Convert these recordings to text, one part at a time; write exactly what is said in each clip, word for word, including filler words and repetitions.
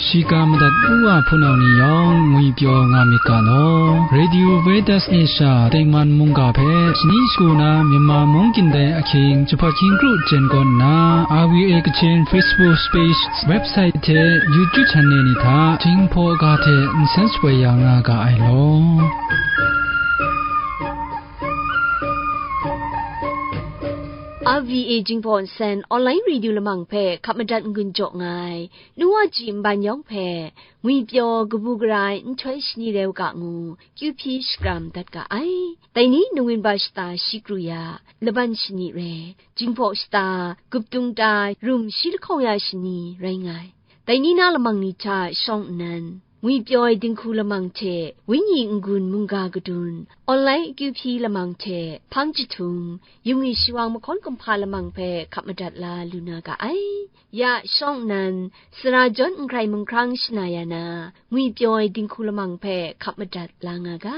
Shiga madat u wa hpunau ni yawng ngwipyaw nga myit ga law. Radio Veritas Asia Tengman mungga hpe shani shagu na Myanmar mung kyin dai ahkying jahpat hkying kru jen kawn nna, R V A Kachin Facebook page, website hte YouTube channel ni hta Jinghpaw ga hte nsen shapoi ya nga ga ai law. R V A Jinghpaw nsen online radio lamang hpe hkap madat n-gun jaw nga ai, nu wa ji nban yawng hpe, ngwipyaw kabu gara ai nhtoi shani rai u ga ngu, kyu hpyi shakram dat ga ai. Dai ni Nungwin ba shata shi kru ya, laban shani rai, Jinghpaw shata, Guptung ta, rum shi lahkawng ya shani rai nga ai. Dai ni na lamang ni hta shawng nnan, ngwipyaw ai dinghku lamang hte, wenyi n-gun mungga kadun, online akyu hpyi lamang hte, hpang jahtum, yungwi shawang mahkawn kumhpa lamang hpe hkap madat la lu na ga ai. Ya shawng nnan, sara jawn nkrai manghkrang shana ya na, ngwipyaw ai dinghku lamang hpe hkap madat la nga ga.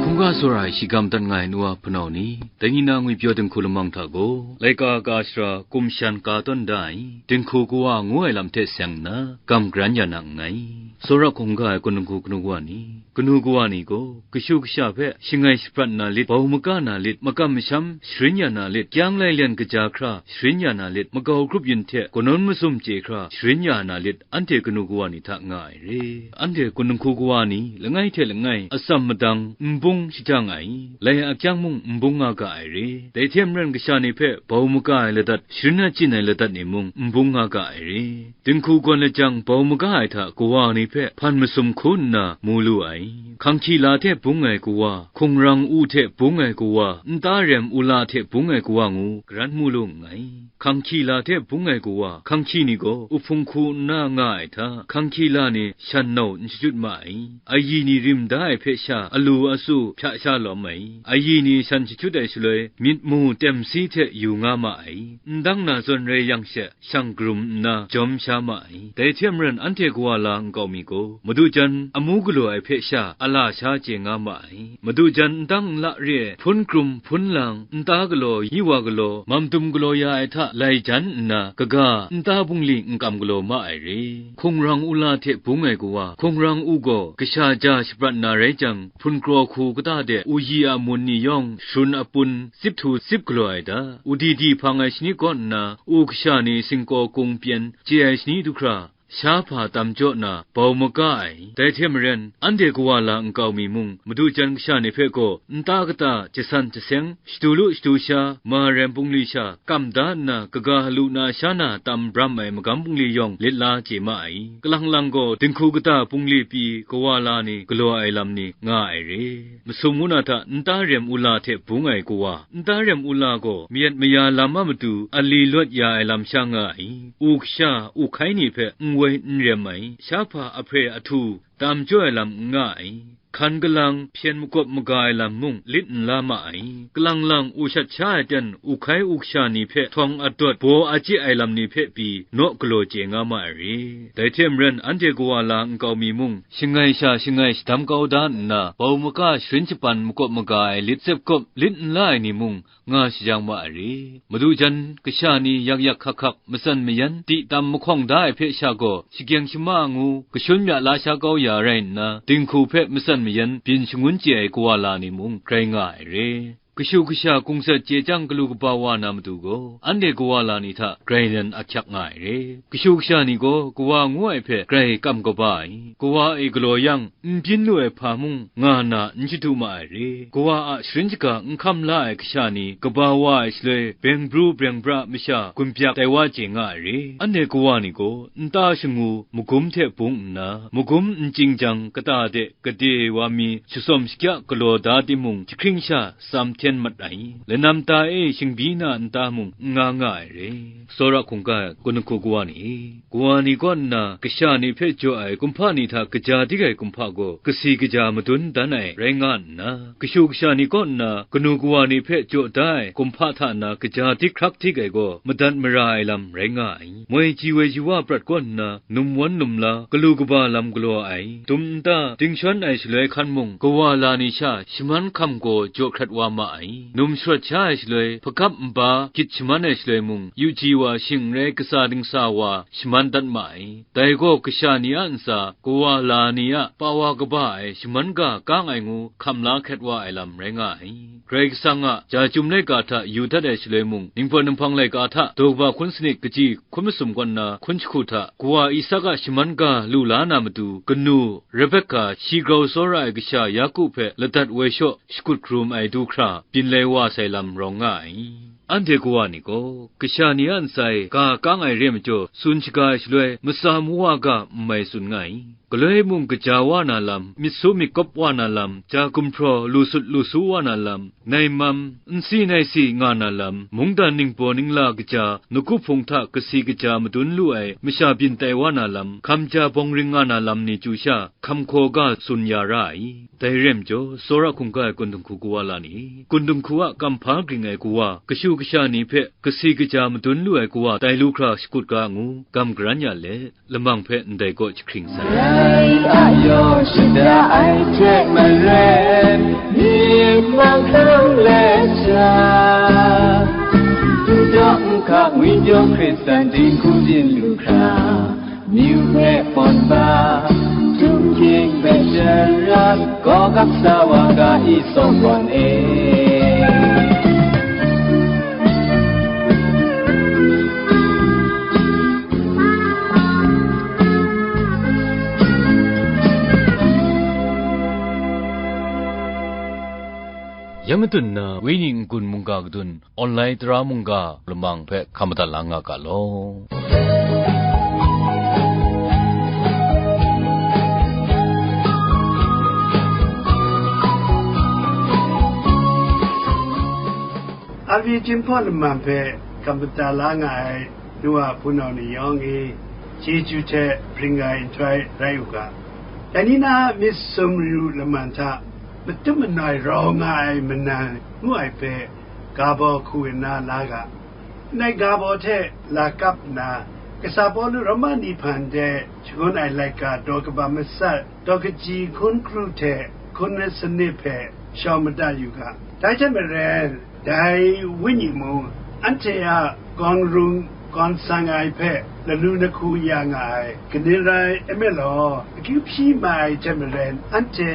Hkungga tsawra ai shigam dat nga ai nu wa hpunau ni, dai ni na ngwipyaw dinghku lamang hta gaw, laika ka shara, kumshan ka tawn da ai, dinghku kawa ngu ai lam hte seng nna, gam garan ya na nngai. Tsawra hkungga ai kun dinghku kanu kawa ni, kanu kawa ni gaw, kashu kasha hpe shangai shaprat na lit, bau maga na lit, makam masham sharin ya na lit, kyang lailyen kaja hkra sharin ya na lit, makau grup yin hte kanawn mazum chye hkra sharin ya na lit, anhte kanu kawa ni hta nga ai re. Anhte kun dinghku kawa ni, langai hte langai, atsam madang, nbung shajang ai, lai akyang mung nbung nga ga ai re. Dai hte maren kasha ni hpe bau maga ai ladat, sharin achyin ai ladat ni mung nbung nga ga ai re. Dinghku gawn lajang bau maga ai hta kawa ni hpe hpan masum hku nna mu lu ai. Hkanghkyi la hte bung ai kawa, hkungrang u hte bung ai kawa, nta rem u la hte bung ai kawa ngu, garan mu lu nngai. Hkanghkyi la hte bung ai kawa, hkanghkyi ni gaw uhpung hku nna nga ai hta, hkanghkyi la ni shan nau n shajut ma ai. Ayi ni rim da ai hpe sha, alu asu hpya sha lawm ai. Ayi ni shan shajut ai shaloi, myit mu temsi hte yu nga ma ai. Ndang na zawn rai yang she, shang karum nna jawm sha ma ai. Dai hte maren anhte kawa la nkau mi gaw, madu jan amu galaw ai hpe sha a la sha chye nga ma ai. Madu jan ndang nla re ai, hpun krum, hpun lang, nta galaw, yi wa galaw, mam dum galaw ya ai hta lai jan nna, kaga, nta bungli n kam galaw ma ai re. Hkungrang u la hte bung ai kawa, hkungrang u gaw, kasha ja shaprat na rai jang, hpun kraw hku kata de, uyi a mun ni yawng, shrun apun, tsip htu tsip galaw ai da, u di di hpang ai shani kaw nna, u kasha ni singkaw kung pyen, chye ai shani du hkra, sha hpa tam jaw na, bau maga ai. Dai hte maren, anhte kawa la nkau mi mung, madu jan kasha ni hpe gaw, nta kata, jasan jaseng, shadu lu shadu sha, ma rem bungli sha, kam da nna, kaga halu na sha na tam bram ai magam bungli yawng lit la chye ma ai. Kalang lang gaw, dinghku kata bungli pyi, kawa la ni galaw ai lam ni nga ai re. Masum ngu na hta nta rem u la hte bung ai kawa, nta rem u la gaw mayat maya lam a matu ali lawt ya ai lam sha nga ai. U kasha, u hkai ni hpe n woi n rem ai, sha hpa ahpre ahtu tam jaw ai lam n nga ai. Hkan galang, hpyen makawp maga ai lam mung lit n la ma ai. Kalang lang u shat sha ai ten, u hkai u kasha ni hpe htawng adawt, baw achye ai lam ni hpe pyi, naw galaw chye nga ma ai re. Dai hte maren, anhte kawa la nkau mi mung, shangai sha shangai shadam kau da nna, bau maga sharin shapan makawp maga ai lit tsep kawp lit n la ai ni mung nga shajang ma ai re. Madu jan kasha ni yak yak hkak hkak, matsan mayan, ti tam mahkawng da ai hpe sha gaw, shageng shama ngu, kashun mya la sha kau ya rai nna, dinghku hpe matsan mayan byin shangun chye ai kawa la ni mung grai nga ai re. Kashu kasha kungzat chye chyang galu kaba wa na matu gaw, anhte kawa la ni hta grai nan ahkyak nga ai re. Kashu kasha ni gaw kawa ngu ai hpe grai kam kaba ai, kawa e galaw yang, n byin lu ai hpa mung nga na n shadu ma ai re. Kawa a sharin shaga n hkam la ai kasha ni kaba wa ai shaloi, beng bru beng bra masha gun byak tai wa chye nga ai re. Anhte kawa ni gaw nta shangu magum hte bung nna, magum n chying jang kata de gade wa mi shatsawm shakya galaw da timung, jahkring sha tsam hte mat ai, lanam ta e shingbyi na nta mung n nga nga ai re. Tsawra hkungga ai kun hku kawa ni e, kawa ni kaw nna kasha ni hpe jaw ai kumhpa ni hta kaja dik ai kumhpa gaw kasi kaja madun dan ai rai nga nna, kashu kasha ni kaw nna kanu kawa ni hpe jaw da ai kumhpa hta na kaja dik hkrak dik ai gaw madat mara ai lam rai nga ai. Moi ji woi ji wa prat kaw nna, numwan numla, galu kaba lam galaw ai, dum nta, dingshon ai shaloi hkan mung, kawa la ni sha shaman hkam gaw jaw hkrat wa ma ai. Num sharawt sha ai shaloi, hpakap nba, gyit shaman ai shaloi mung, yu ji wa shing n rai, kasa dingsa wa shaman dat ma ai. Dai gaw kasha ni a ntsa, kawa la ni a pa wa kaba ai shaman ga kang ai ngu hkam la hkret wa ai lam rai nga ai. Karai Kasang a ja chyum laika hta yu dat ai shaloi mung, Ningpawt Ninghpang laika hta daw kaba hkun sanit kaji hkun masum kaw nna hkun jahku hta, kawa Isak a shaman ga lu la na matu, kanu Rebeka shi grau tsawra ai kasha Yaku hpe ladat woi shaw shakut hkrum ai du hkra byin lai wa sai lam rawng nga ai. Anhte kawa ni gaw, kasha ni a ntsa e ga kang ai re ai majaw, tsun shaga ai shaloi, matsa mawa ga n mai tsun nga ai. Galoi mung kaja wa na lam, myit su myit kawp wa na lam, ja gumhpraw lu sut lu su wa na lam, nai mam, n si nai si nga na lam, mungdan ningbaw ningla kaja, nawku hpung hta kasi kaja madun lu ai masha byin tai wa na lam, hkam ja bawng ring nga na lam ni chyu sha, hkam hkaw ga tsun ya ra ai. Dai rai majaw, tsawra hkungga ai kun dinghku kawa la ni, kun dinghku a kamhpa ging ai kawa, kashu kasha ni hpe kasi kaja madun lu ai kawa tai lu hkra shakut ga ngu, gam garan ya let, lamang hpe ndai kaw jahkring sai. Dai a yaw shada ai hte maren, myit mahkang let sha, dawng hka ngwipyaw Hkristan dinghku byin lu hkra, myu hpe pawn ba, htum hkying hpe sharat, gaw gap sa wa ga i, tsawp gawn e. Ya matut nna, Wenyi n-gun mungga kadun, online tara mungga lamang hpe hkam madat la nga ga law. Arvi Jinghpaw Laman hpe hkam madat la nga ai nu a hpunau ni yawng e, chyeju hte bring ai nhtoi rai u ga. Dai ni na myit sumru laman hta matup manoi rau nga ai manan ngu ai hpe, ga baw hku nna la ga. Ndai ga baw hte la kap nna, kasa Pawlu Roma ni hpan de shangun ai laika daw kaba matsat, daw kaji hkun kru hte hkun sanit hpe shawng madat yu ga. Dai hte maren, dai Wenyi mung anhte a gawn rung gawn sang ai hpe lalu lahku ya nga ai, kaning rai nme law, akyu hpyi ma ai hte maren, anhte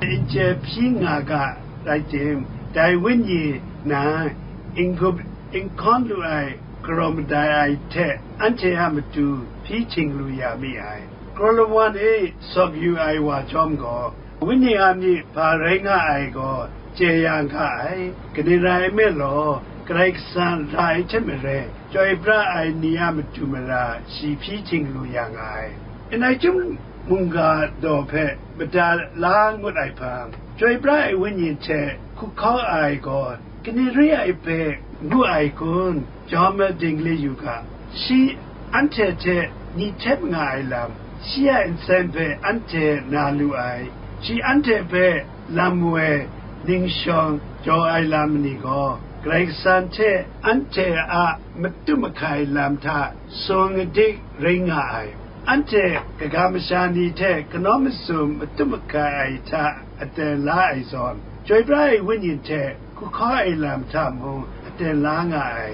n chye hpyi nga ga rai tim, dai Wenyi nan n-gup n hkawn lu ai, galaw madai ai hte anhte a matu hpyi htinglu ya mi ai. Galaw lawan e sawk yu ai wa chyawm gaw, Wenyi a myit hpa rai nga ai gaw chye ya n ga ai, kaning rai nme law, Karai Kasang ra ai hte maren, chyoi pra ai ni a matu mara shi hpyi htinglu ya nga ai. Ndai chyum mungga daw hpe mada la ngut ai hpang, chyoi pra ai Wenyi hte hku hkau ai gaw, kaning re ai hpe ngu ai kun, jawm ai dingli yu ga. Shi anhte hte ni htep nga ai lam, shi a nsen hpe anhte na lu ai, shi anhte hpe lam woi ningshawng jaw ai lam ni gaw, Karai Kasang hte anhte a matu mahkai lam hta sung adik rai nga ai. Anhte kaga masha ni hte kanawn masum matu mahkai ai hta aten la ai zawn, chyoi pra ai Wenyi hte hku hkau ai lam hta mung aten la nga ai,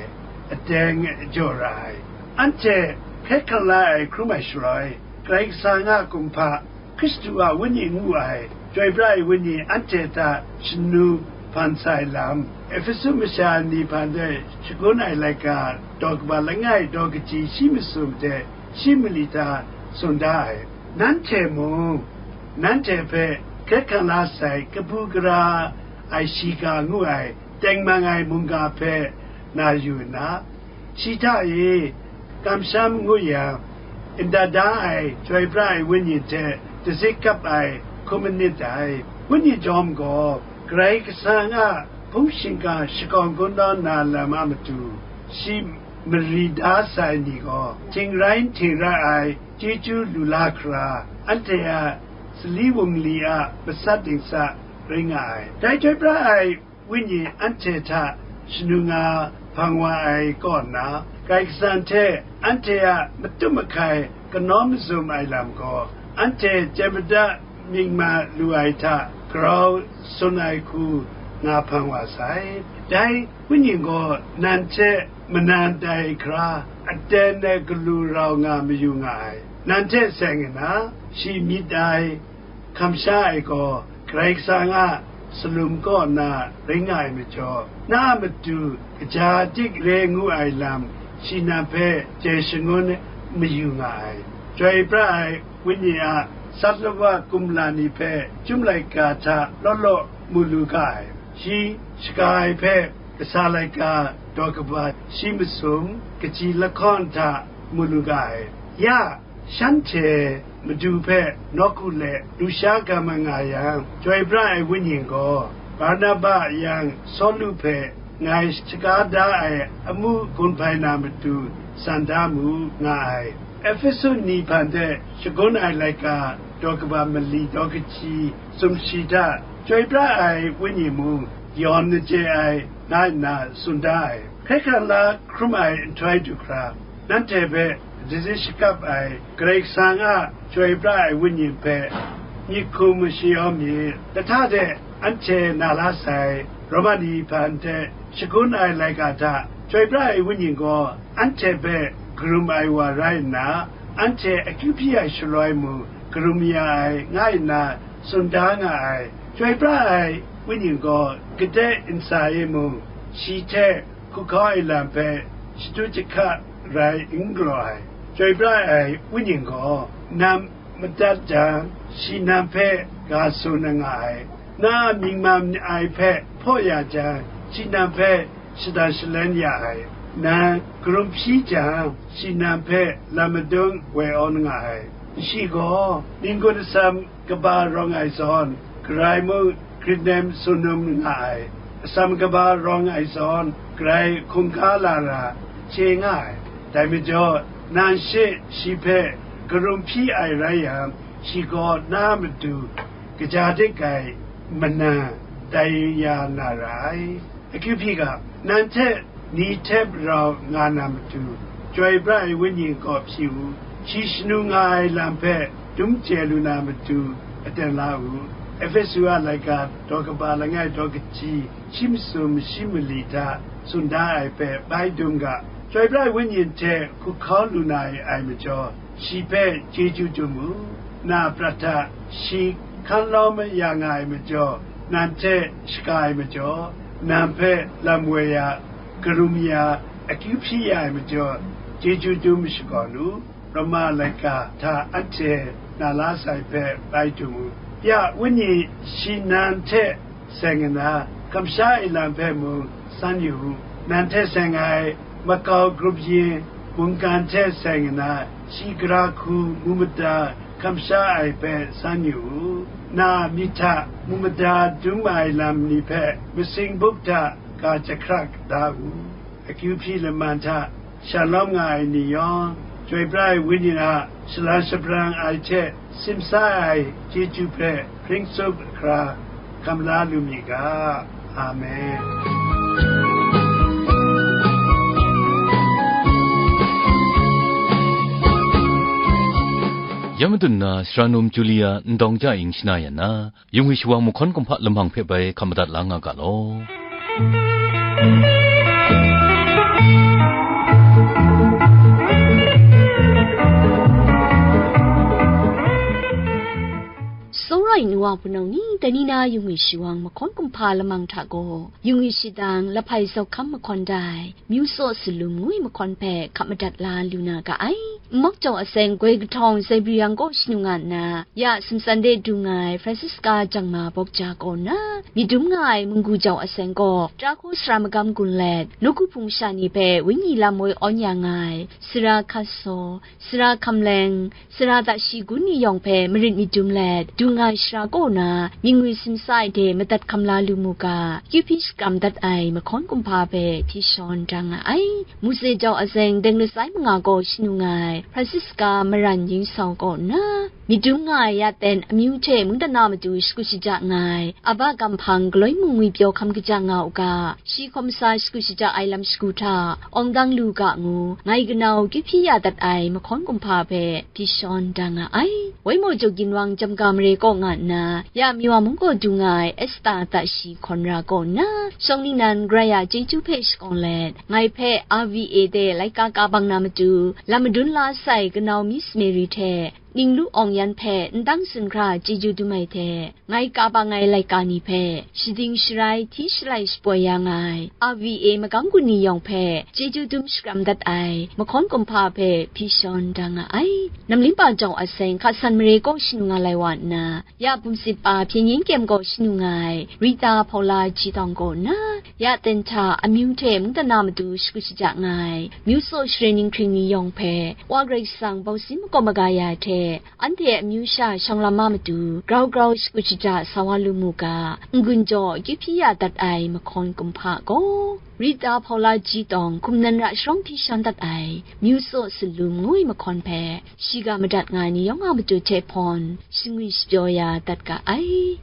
aten jaw ra ai. Anhte hkret hkang la ai hkrum ai shaloi, Karai Kasang a kumhpa, Hkristu a Wenyi ngu ai, chyoi pra ai Wenyi anhte hta shanu hpan sa ai lam, Ehpesu masha ni hpan de shangun ai laika daw kaba langai daw kaji shi masum hte shi mali hta tsun da ai. Nanhte mung, nanhte hpe hkret hkang la sai kabu gara ai shiga ngu ai tengman ai mungga hpe na yu nna, shi hta e kamsham ngu yang, ndat da ai chyoi pra ai Wenyi hte dazik kap ai hkum manit dai. Wenyi jawm gaw, Karai Kasang a Hpung shingkang shakawng kungdawn na lam a matu, shi mari da sai ni gaw, htingrai htingrai ai chyeju lu la hkra, anhte a sali wunli a masat dingsa rai nga ai. Dai chyoi pra ai Wenyi anhte hta shanu nga hpang wa ai kaw na, Karai Kasang hte anhte a matum mahkai kanawn mazum ai lam gaw, anhte chye mada myingma lu ai hta grau sun ai hku nga hpang wa sai. Dai Wenyi gaw nan hte manan tai hkra, aten ai galu rau nga mayu nga ai. Nan hte seng nna, shi myit ai, kamsha ai gaw Karai Kasang a salum kaw na rai nga ai majaw, na a matu kaja dik re ngu ai lam shi nan hpe jai shangun mayu nga ai. Chyoi pra ai Wenyi a sat lawa kumla ni hpe chyum laika hta law law mu lu ga ai. Shi shaga ai hpe kasa laika daw kaba shi masum kaji lahkawn hta mu lu ga ai. Ya, shanhte Madu hpe nawku let lusha gam ai nga yang, Chyoi pra ai Wenyi gaw, Barnaba yang Sawlu hpe ngai shaga da ai amu gun hpai na matu san da mu, nga ai. Efesu ni hpan hte shagun ai laika daw kaba mali daw kaji sumshi hta, Chyoi pra ai Wenyi mung yawn na chye ai, nga nna tsun da ai. Hkrai hkrang la hkrum ai nhtoi du hkra, nanhte hpe dazi shakap ai Karai Kasang a Chyoi pra ai Wenyi hpe myit hkum shayawm myit. Lahta de anhte na la sai Roma ni hpan hte shagun ai laika hta, Chyoi pra ai Wenyi gaw anhte hpe karum ai wa rai nna, anhte akyu hpyi ai shaloi mung karum ya ai, nga nna tsun da nga ai. Chyoi pra ai Wenyi gaw kade ntsa e mung, shi hte hku hkau ai lam hpe shatu jahka rai n galaw ai. Chyoi pra ai Wenyi gaw nam madat jang, shi nan hpe ga tsun nga ai. Na a mying mam ai hpe hpaw ya jang, shi nan hpe shada shalen ya ai. Nan karum hpyi jang, shi nan hpe lam madung woi awn nga ai. Shi gaw ningkun asam kaba rawng ai zawn, garai mung grit nem tsun num nga ai. Asam kaba rawng ai zawn, garai hkungga la ra chye nga ai. Dai majaw, nan she shi hpe karum hpyi ai rai yang, shi gaw na a matu kaja dik ai manan tai ya na ra ai. Akyu hpyi ga, nan hte ni hte rau nga na matu, Chyoi pra ai Wenyi kaw hpyi u, shi shanu nga ai lam hpe dum chye lu na matu aten la u. Efesu a laika daw kaba langai daw kaji shi masum shi mali hta tsun da ai hpe bai dum ga, Chyoi pra ai Wenyi hte hku hkau lu na ai majaw, shi hpe chyeju dum u. Na prat hta shi hkan lawm ya nga ai majaw, nan hte shaga ai majaw, nan hpe lam woi ya, karum ya, akyu hpyi ya ai majaw, chyeju dum shakawn u. Roma laika hta anhte na la sai hpe bai dum u. Ya, Wenyi shi nan hte seng nna, kamsha ai lam hpe mung san yu u. Nan hte seng ai makau grup yin mungkan hte seng nna, shi gara hku mu mada kamsha ai hpe san yu u. Na myit hta mu mada dum ai lam ni hpe masing bup hta ga jahkrak da u. Akyu hpyi laman hta shalawm nga ai ni yawng, Chyoi pra ai Wenyi a shalan shabran ai hte simsa ai chyeju hpe hpring tsup hkra hkam la lu mi ga. Amen. Ya matut na, Sara Num Julia ndawng ja ing shana yan na, Yung wi shawang mahkawn kumhpa lamang hpe bai hkap madat la nga ga law. Tsawra ai nu wa hpunau ni, dai ni na yung wi shawang mahkawn kumhpa lamang hta gaw, yung wi shadang lahpai zauhkam mahkawn dai, myu tsaw salum ngu ai mahkawn hpe hkap madat la lu na ga ai. Nmak jau aseng goi kahtawng Zebri yang kaw shanu nga nna, ya simsan de dung ai Francisca Jangma Bawkja kaw nna, myit dum nga ai munggu jau aseng kaw Trahku sara magam gun let, nawku hpung sha ni hpe wenyi lam woi awn ya nga ai, sara Hkasaw, sara Hkamleng, sara Tashi gun ni yawng hpe marit myit dum let, dung nga ai sara kaw na, mying ngwi simsa ai de madat hkam la lu mu ga, kyu hpyi shakram dat ai mahkawn kumhpa hpe hpyi shawn da nga ai. Muse jau azeng deng lasai manga gaw shanu nga ai Francisca Maran Yingsau kaw nna, myit dum nga ai ya ten amyu hte mungdan na matu shakut shaja nga ai, Aba Gamhpang galoi mung ngwi pyaw hkam kaja nga u ga, shi hkawm sa shakut shaja ai lam shagu hta, awng dang lu ga ngu, ngai kanau kyu hpyi ya dat ai mahkawn kumhpa hpe hpyi shawn da nga ai. Waimaw Jaw Ginwang Jamga Mare kaw nga nna, ya Miwa mung gaw dung nga ai Esta Tashi Hkawn Ra kaw nna, shawng ningnan Karai a chyeju hpe shakawng let, ngai hpe R V A de laika ka bang na matu, lam madun la sai kanau Miss Mary hte, Ninglu Awng Yan hpe n dang zunhkra chyeju dum ai hte, ngai ka bang ai laika ni hpe, shading sharai hti shalai shapoi ya nga ai, R V A magam gun ni yawng hpe, chyeju dum shakram dat ai, mahkawn kumhpa hpe hpyi shawn da nga ai. Namlimpa jau aseng Hkasan Mare kaw shanu nga lai wa nna, ya Bumsit Pa Hpyen Yen Kyem gaw shanu nga ai, Rita Hpaula Ji Tawng kaw nna, ya ten hta amyu hte mungdan na matu shakut shaja nga ai, Myu Tsaw Share Ninghkring ni yawng hpe, Wa Karai Kasang bausin makawp maga ya hte, anhte amyu sha shawng lam ma matu, grau grau shakut shaja sa wa lu mu ga, n-gun jaw kyu hpyi ya dat ai mahkawn kumhpa gaw, Rita Hpaula Ji Tawng hkum nan ra sharawng hpyi shawn dat ai, Myu Tsaw Salum ngu ai mahkawn hpe, shiga madat nga ai ni yawng a matu hte hpawn, shangwi shapyaw ya dat ga ai.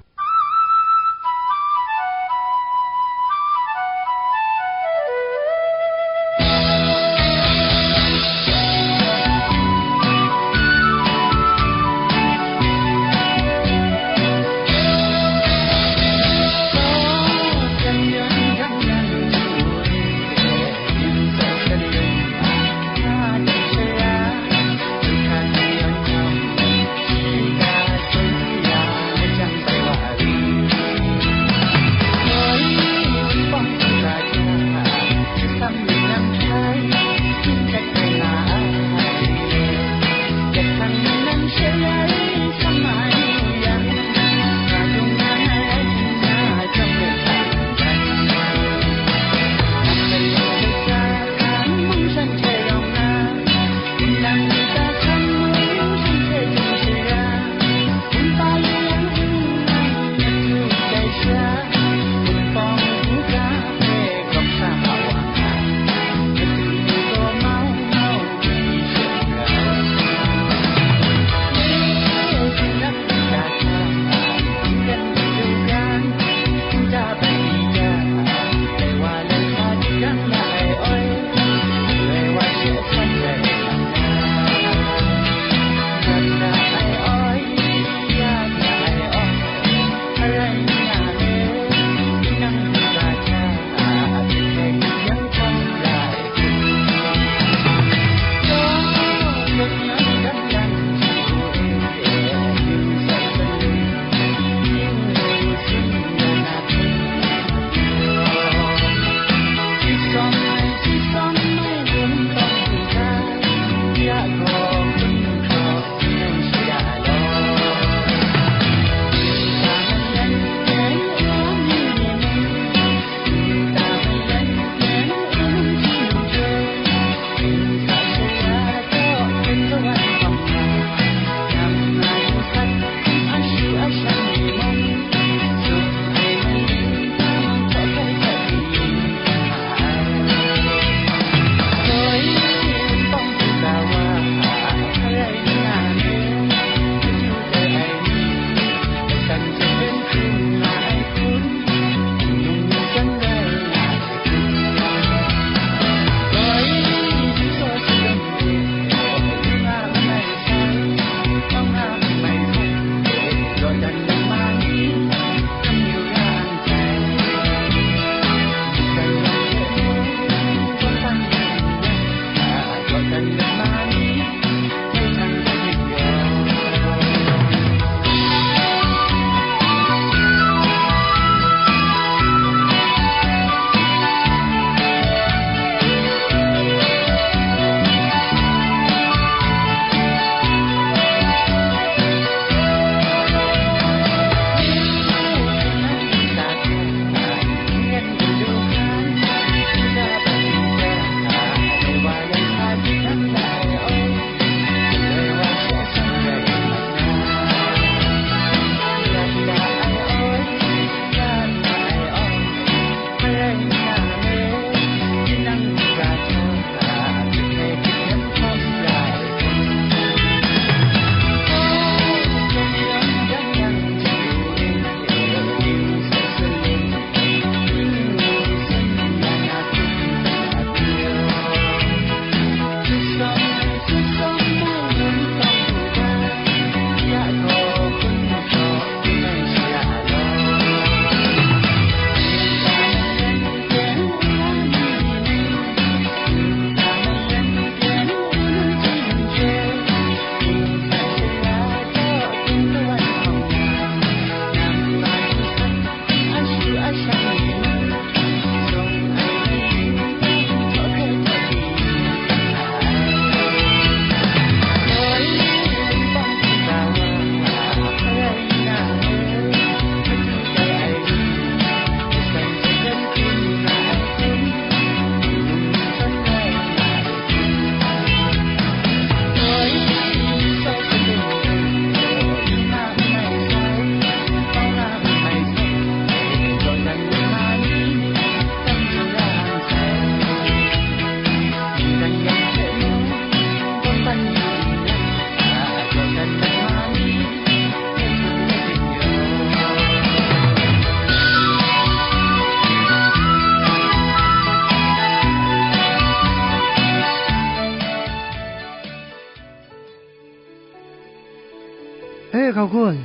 Hkau kun.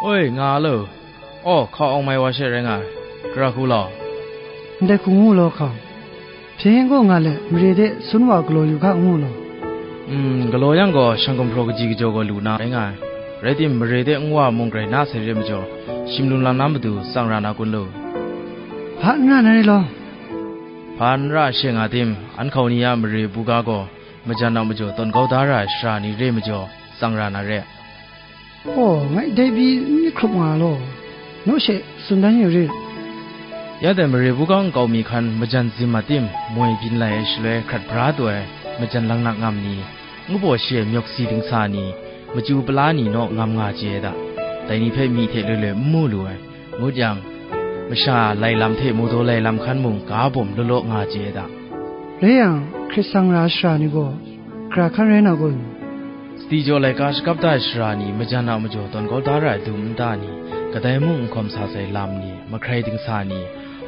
Oi, nga lo. Aw, hkau awng mai wa she rai nga ai. Gara hku law. Ndai hku ngu law hkau. Hpyen gaw nga let, mare de sun wa galaw yu hka ngu law. Mm, galaw yang gaw, shang gumhpraw kaji kajaw gaw lu na rai nga ai. Rai tim, mare de nwa mung grai na sai re majaw, shim lum lam na matu tsang ra na kun lu? Hpa n ra na re law. Hpa n ra she nga tim, an hkau ni a mare buga gaw, majan a majaw tawn kau da ra ai shara ni re majaw, tsang ra na re. Aw, ngai dai pyi n myit hkrup nga law, naw she tsun dan yu rit. Ya dai mare buga nkau mi hkan majan zim a tim, moi byin lai ai shaloi hkrat bra taw ai majan langnak ngam ni, ngu baw shi ai myawk si dingsa ni, machyu pala ni naw ngam nga chye ai da. Dai ni hpe myi hte loi loi n mu lu ai. Ngut yang, masha lai lam hte mawdaw lai lam hkan mung ga bawm law law nga chye ai da. Rai yang, hkrit sang ra ai shara ni gaw, gara hkan rai na kun? Sadi jaw laika shakap da ai shara ni majan a majaw tawn kau da ra ai dum nta ni, kadai mung n hkawm sa sai lam ni, mahkrai dingsa ni,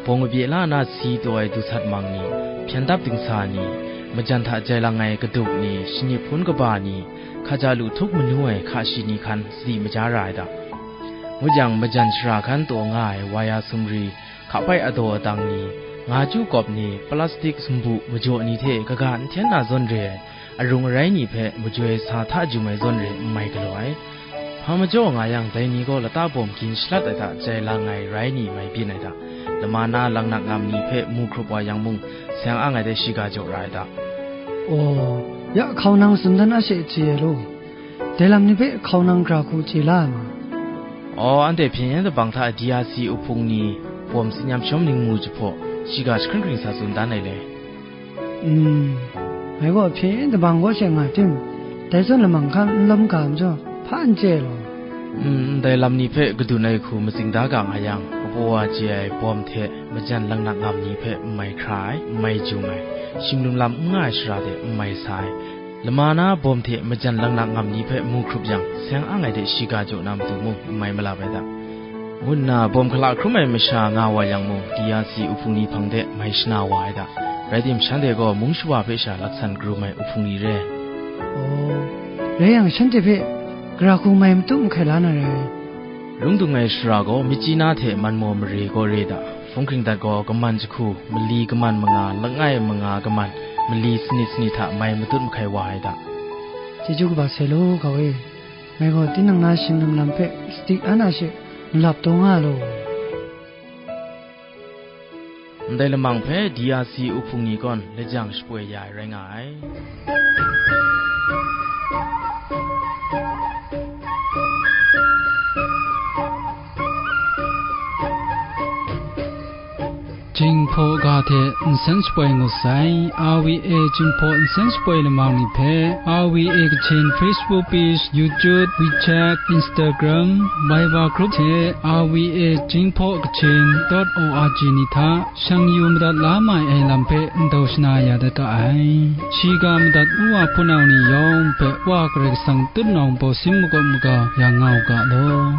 bawng kabye la na si taw ai du sat mang ni, hpyen dap dingsa ni, majan hta jai lang ai kadup ni, shanip hpun kaba ni, hkaja lu htup manu ai hka shi ni hkan sadi maja ra ai da. Ngut yang, majan shara hkan taw nga ai waya sumri, hkapai adaw adang ni, nga chyu kawp ni, plastik sumbu majaw ni hte kaga n hten na zawn re ai, arung arai ni hpe majoi sa hta jum ai zawn re n mai galaw ai. Hpa majaw nga yang, dai ni gaw lata bawm gin shalat ai hta jai lang ai rai ni mai byin ai hta, lama na langnak ngam ni hpe mu hkrup wa yang mung, seng ang ai de shiga jaw ra ai hta. Aw, ya hkau nang tsun dan a she chye ai law. Dai lam ni hpe hkau nang gara hku chye la ai ma? Aw, anhte hpyen yen dabang hta D R C uhpung ni bawm tsin yam shawm ningmu jahpaw, shiga jahkring hkring sa tsun dan ai le. Mm, ngai gaw hpyen yen dabang kaw she nga tim, dai zawn lamang hkan n lawm ga majaw, hpa n chye law. Mm, ndai lam ni hpe kadun ai hku matsing da ga nga yang, kabaw wa chye ai bawm hte majan langnak ngam ni hpe n mai hkra ai, n mai jum ai, shim lum lam n nga ai shara de n mai sa ai, lama na bawm hte majan langnak ngam ni hpe mu hkrup yang, seng ang ai de shiga jaw na matu mung n mai malap ai da, ngu nna bawm hkala hkrum ai masha nga wa yang mung, D R C uhpung ni hpang de mai shana wa ai da. Rai tim, shanhte gaw mung shawa hpe sha laksan karum ai uhpung ni re. Aw, rai yang, shanhte hpe gara hku mai matut mahkai la na rai. Lung dung ai shara gaw, myit chyi na hte man maw mare gaw re da. Hpung hkring dat gaw, kaman jahku, mali kaman manga, langai manga kaman, mali sanit sanit hta mai matut mahkai wa ai da. Chyeju kaba sai law, hkau e. Ngai gaw tinang na shing lum lam hpe sadi an a she, malap taw nga law. Ndai lamang hpe D R C uhpung ni gawn lajang shapoi ya ai rai nga ai. Jinghpaw ga hte nsen shapoi ngut sai. R V A Jinghpaw nsen shapoi lamang ni hpe, R V A Kachin Facebook page, YouTube, WeChat, Instagram, Viber group hte R V A Jinghpaw Kachin dot O R G ni hta shang yu madat la mai ai lam hpe ndau shana ya dat ga ai. Shiga madat ngu wa hpunau ni yawng hpe Wa Karai Kasang tutnawng baw sin makawp maga ya nga u ga law.